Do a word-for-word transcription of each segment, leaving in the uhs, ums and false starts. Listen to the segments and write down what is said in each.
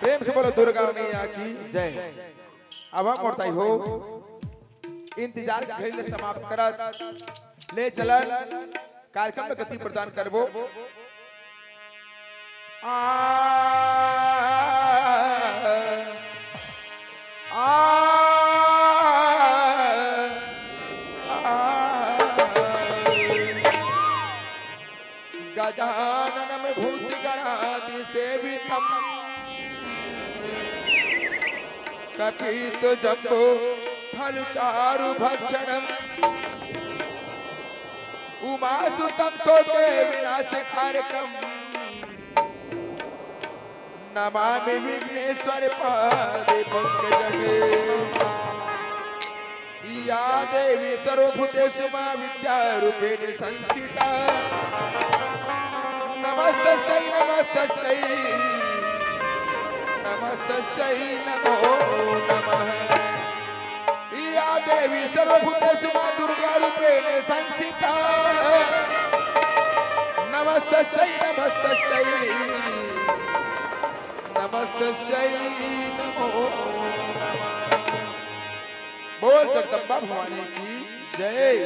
प्रेम से बोलो दुर्गा मैया की जय। अब हम मोर दाई हो, इंतजार के घड़ी ले समाप्त करत ले चलन कार्यक्रम में गति प्रदान करबो। आ, आ, आ, गजाननम भूतगणादिसेवितम कपित जम्बो फल चारु भक्षणम उमासुतं कोटि विनाशकारकम नमामि विघ्नेश्वर पाद पंकजम। या देवी सर्वभूतेषु मां विद्यारूपेण संस्थिता। नमस्तस्यै नमस्तस्यै नमस्तस्यै नमो नमः। या देवी सर्वभूतेषु मां दुर्गा रूपेण संस्थिता। नमस्तस्यै नमस्तस्यै नमस्तस्यै नमो नमः। बोल जगदम्बा भवानी की जय।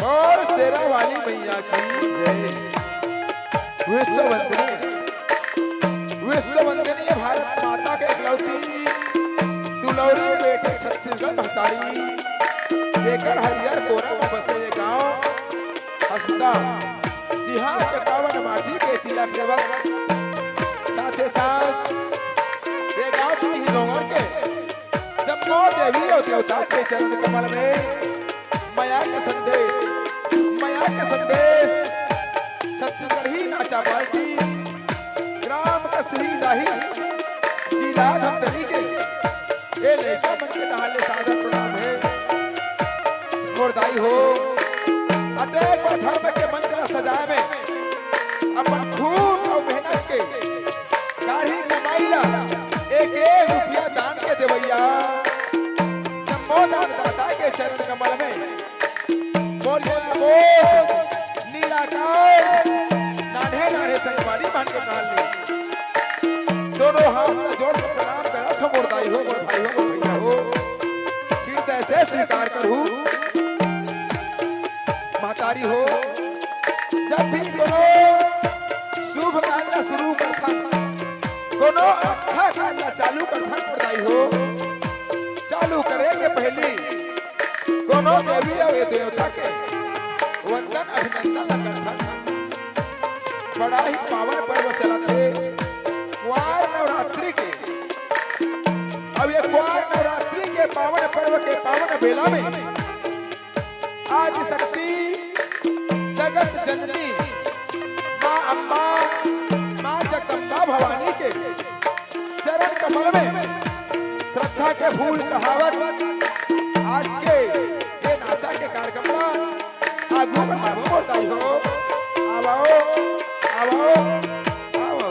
और शेरा वाली मैया की जय। विश्व वंदनीय, विश्व वंदनीय भारत माता के इकलौती दुलौरी बेटी छत्तीसगढ़ महतारी, जेकर हरियर कोरा म बसे ये गांव हसदा, जिहां के पावन माटी के तिलक देवत, साथे साथ ये गांव के ही लोगन के जम्मो देवी अउ देवता के चरण कमल में मया के संदेश, मया के संदेश छत्तीसगढ़ी नाचा पार्टी, ग्राम कसही डाही, जिला धमतरी के ए लइका मन के डहार ले सादर प्रणाम हे। मोर दाई हो, अतेक बड़ धर्म के मंच ला सजाए में अपन खून अउ मेहनत के कारी कमाई ला एक एक रुपया दान के देवइया जम्मो दानदाता के चरण कमल में बोलिए बोल निराकार नान्हे नान्हे संगवारी मन के कहल ले दोनों हाथ ला जोड़ के प्रणाम करत हो मोर दाई हो, मोर भाई हो, मोर भैया हो। फिर तैसे स्वीकार करहू महतारी हो, जब भी कोनो शुभ कार्य शुरू करथन, कोनो अच्छा कार्य चालू करथन मोर दाई हो, चालू करे के पहली कोनो देवी अउ ये देवता के वंदन अभिनंदन ल करथन। बड़ा ही पावन पर्व चलत हे कुआर नवरात्रि के। अब ये कुआर नवरात्रि के पावन पर्व के पावन बेला में आदि शक्ति जगत जननी माँ अम्बा, माँ जगदम्बा भवानी के चरण कमल में श्रद्धा के फूल चढ़ावत आज के ये नाचा के कार्यक्रम ला आगू बढ़ावो मोर दाई हो। आवो, आवो, आवो।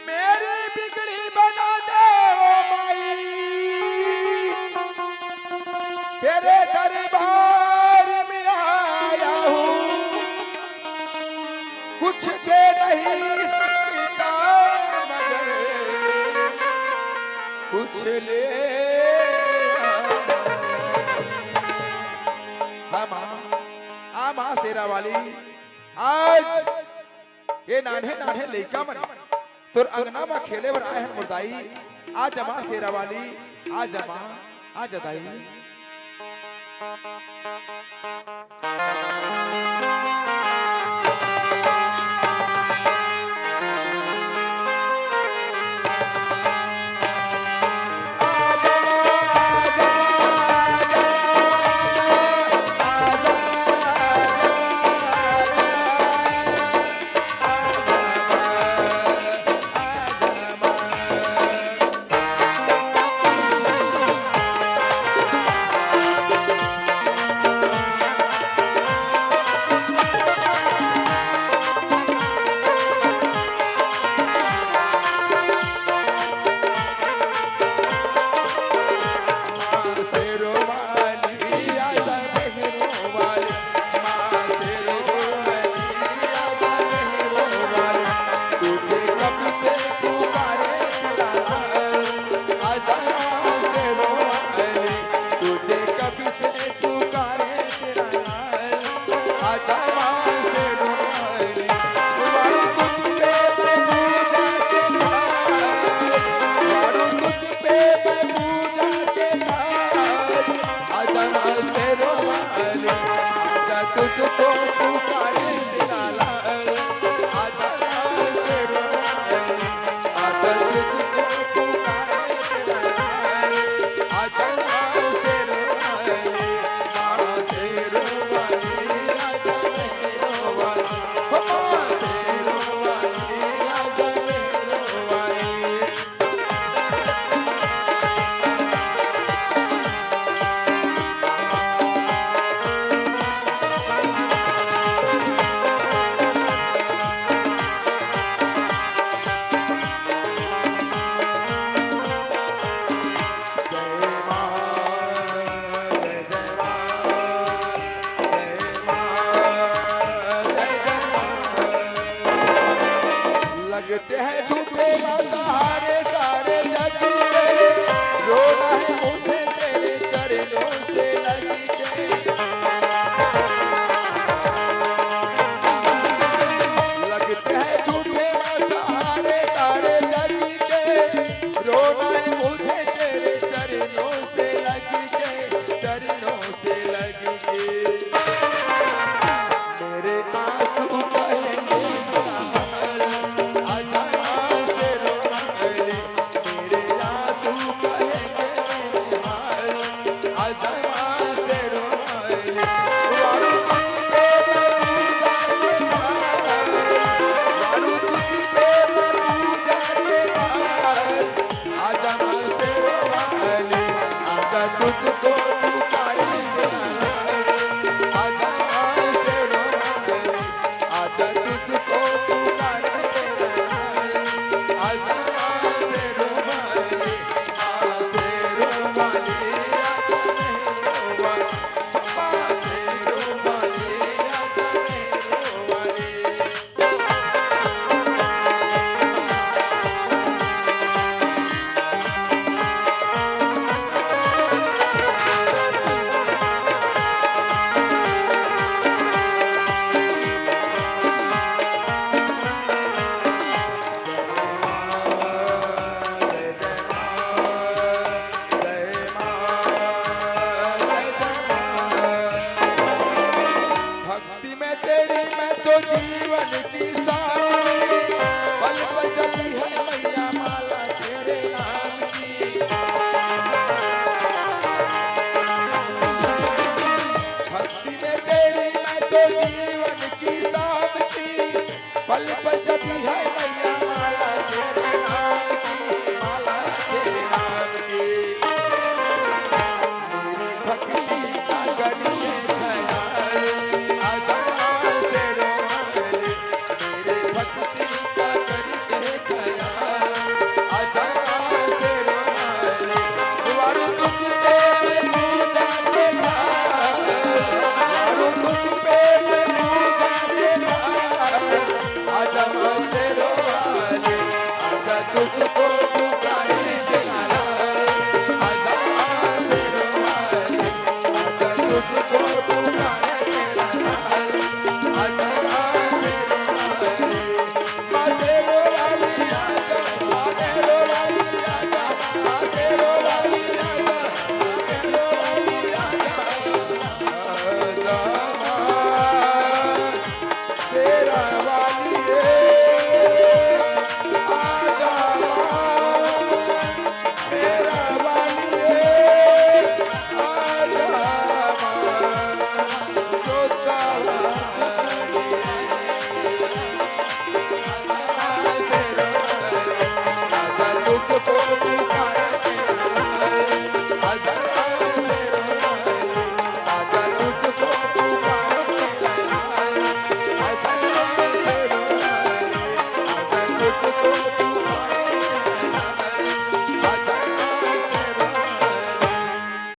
मेरी बिगड़ी बना दे ओ माई, तेरे दरबार में आया हूँ। कुछ दे नहीं सकता मगर कुछ ले आ। हम माँ शेरा वाली, आज ये नान्हे नान्हे लइका मन तोर अंगना म खेले बर आए हन मोर दाई। आजा माँ शेरा वाली, आजा माँ, आजा दाई। लगते हैं झूठे सहारे सारे जग के, रोना है मुझे तेरे चरणों से लग के। लगते हैं झूठे सहारे सारे जग के, रोना है मुझे तेरे चरणों से लग के, चरणों से लग के। मेरे आंसू बहेंगे, आसमां से रोना है। मेरे आंसू बहेंगे, आसमां से रोना है। वारू तुझ पे मैं पूजा के भार, वारू तुझ पे मैं पूजा के भार। आजा माँ शेरा वाली, आजा तुझको पुकारे तेरा लाल। आजा माँ शेरा वाली, आजा तुझको पुकारे तेरा लाल। आजा माँ शेरा वाली, माँ शेरा वाली, आजा शेरा वाली, माँ शेरा वाली, आजा शेरा वाली। भक्ति में तेरी मैं तो जीवन की साथी, पल पल जपती है मैया माला तेरे नाम की। भक्ति में तेरी मैं तो जीवन की साथी, पल पल